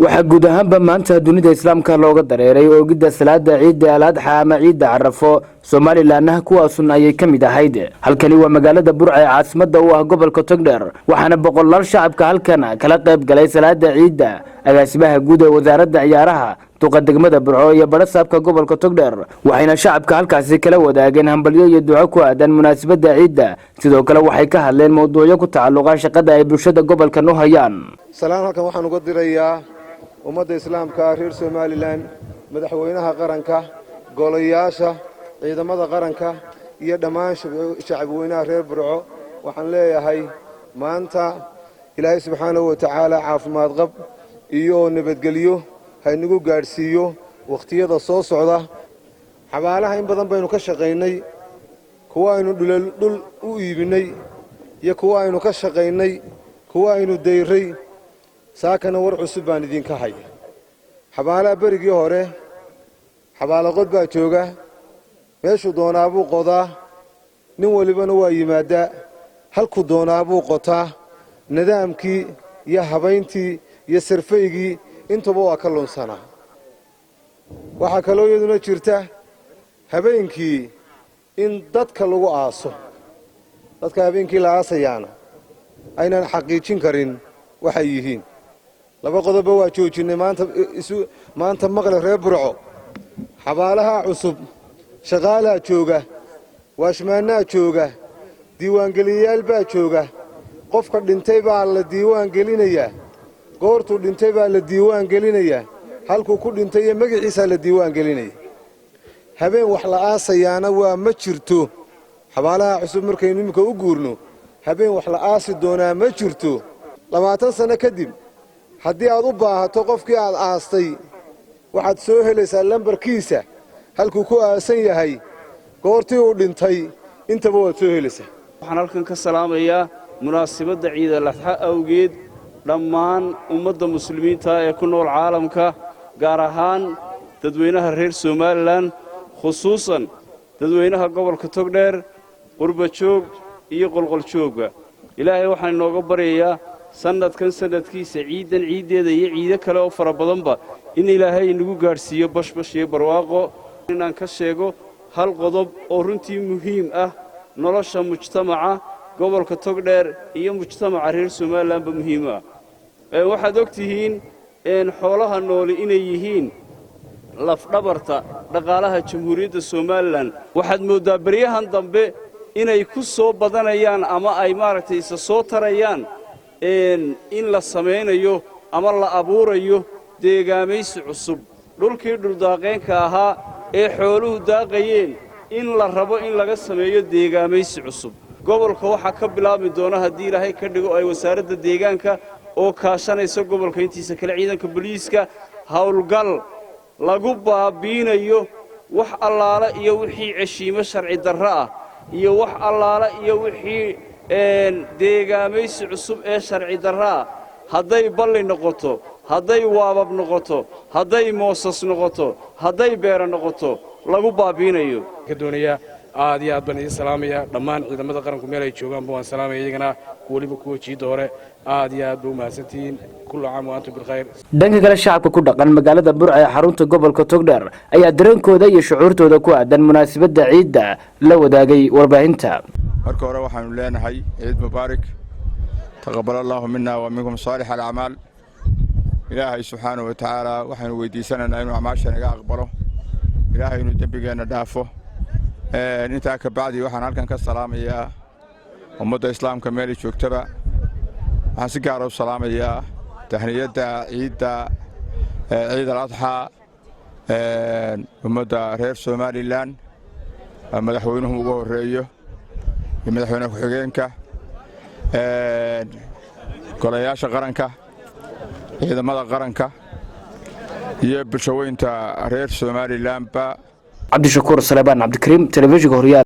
Waxaa guud ahaanba maanta dunida Islaamka looga dareeray oogidda salaada Ciidda Al Adxa ama Ciidda Carafo. Somalilanna kuwaasun ayay ka mid ahayd. Halkani waa magaalada Burca ee caasimadda u ah gobolka Togdheer, waxaana boqolaal shacabka halkan kala qayb galay salaada ciidda agaasimaha guud ee Wasaaradda Ciyaaraha, duqa degmada Burco iyo badhasaabka gobolka Togdheer. Waxayna shacabka halkaasi kala wadaageen hambalyo iyo duco ku aadan munaasabadda ciidda. Sidoo kale waxay ka hadleen mowduucyo ku tacalluqa shaqada ay bulshada gobolkan u hayaan. Salaan halkan waxaan uga dirayaa ummadda Islaamka reer Somaliland, madaxweynaha qaranka, golayaasha, ciidamada qaranka iyo dhammaan shacabweynaha reer Burco. Waxaan leeyahay, maanta Ilaahay subxaanahu wa tacaala caafimaad qab iyo nabadgelyo haynagu gaadhsiiyo wakhtiyada soo socda. Xabaalaha in badan baynu ka shaqaynay, kuwa aynu dhul u iibinnay iyo kuwa aynu ka shaqaynay, kuwa aynu dayray. Saakana war cusub baan idinka haya. Xabaalaha berigii hore xabaalaqod baa jooga, meeshuu doonaabuu qodaa, nin walibana waa yimaaddaa, halkuu doonaabuu qotaa. Nidaamkii iyo habayntii iyo sarfaygii intuba waa ka lunsanaa. Waxaa kaloo iyaduna jirta habeenkii in dadka lagu aaso. Dadka habeenkii la aasayaana aynan xaqiijin karin waxay yihiin. Laba qodobba waa joojinnay maanta. Maanta maqle, reer Burco, xabaalaha cusub shaqaalaa jooga, waashmaannaa jooga, diiwaangeliyayaal baa jooga. Qofka dhintay baa la diiwaan gelinayaa, goortuu dhintay baa la diiwaan gelinayaa, halkuu ku dhintay iyo magaciisaa la diiwaan gelinaya. Habeen wax la aasayaana waa ma jirto. Xabaalaha cusub markaynu iminka u guurno, habeen wax la aasi doonaa ma jirto. 20 sanno kadib haddii aad u baahato qofkii aad aastay, waxaad soo helaysaa lambarkiisa, halkuu ku aasan yahay, goortii uu dhintay, intaba waad soo helaysaa. Waxaan halkan ka salaamayaa munaasabadda Ciidal Adxa awgeed dhammaan ummadda Muslimiinta ee ku nool caalamka, gaar ahaan dadweynaha reer Somaliland, khusuusan dadweynaha gobolka Togdheer, qurbajoog iyo qolqoljoogga. Ilaahay waxaan inooga baryayaa sannadkan sannadkiisa, ciiddan ciiddeeda iyo ciido kale oo fara badanba in Ilaahay inagu gaadhsiiyo bashbash iyo barwaaqo. Inaan ka sheego hal qodob oo runtii muhiim ah nolosha mujtamaca gobolka Togdheer iyo mujtamaca reer Somalilandba muhiim ah. Waxaad og tihiin xoolaha nooli inay yihiin lafdhabarta dhaqaalaha Jamhuuriyadda Somaliland. Waxaad mooddaa beryahan dambe inay ku soo badanayaan ama ay maaragtay isa soo tarayaan in la samaynayo ama la abuurayo deegaamaysi cusub, dhulkii dhuldaaqeenka ahaa ee xooluhu daaqayeen in la rabo in laga sameeyo deegaamaysi cusub. Gobolka waxaa ka bilaabmi doona, haddii Ilaahay ka dhigo, ay Wasaaradda Deegaanka oo kaashanaysa gobolka intiisa kale, ciidanka booliiska, howlgal lagu baabbiinayo wax allaala iyo wixii ceshiimo sharci darro ah iyo wax allaala iyo wixii deegaamaysi cusub ee sharci darro ah, hadday balli noqoto, hadday waabab noqoto, hadday moosas noqoto, hadday beero noqoto, lagu baabbiinayo. Ka doonayaa aad iyo aad baan idiin salaamaya. Dhammaan ciidamada qaranku meel ay joogaanba waan salaamaya, iyagana weliba kuwa jiidda hore. Aad iyo aad ba u mahadsantihiin. كل عام وأنتم بخير. Dhanka kale, shacabka ku dhaqan magaalada Burca ee xarunta gobolka Togdheer ayaa dareenkooda iyo shucuurtooda ku aadan munaasabadda ciidda la wadaagay warbaahinta. Marka hore waxaanu leenahay ciid mubaarak، تقبل الله منا ومنكم صالح الأعمال. Ilaahay subxaanahu wa tacaala waxaynu weydiisanaynaa inuu acmaasha naga aqbalo, Ilaahay inuu dembigeenna dhaafo. Intaa ka bacdi, waxaan halkan ka salaamayaa ummadda Islaamka meelay joogtaba. Waxaan si gaara u salaamayaa tahniyadda ciidda Ciid al Adxaa ummadda reer Somaliland, madaxweynuhu ugu horreeyo iyo madaxweyne ku-xigeenka, golayaasha qaranka, ciidamada qaranka iyo bulshaweynta reer Somalilandba. Cabdishakuur Salebaan Cabdikariim, telefishinka Horyaal.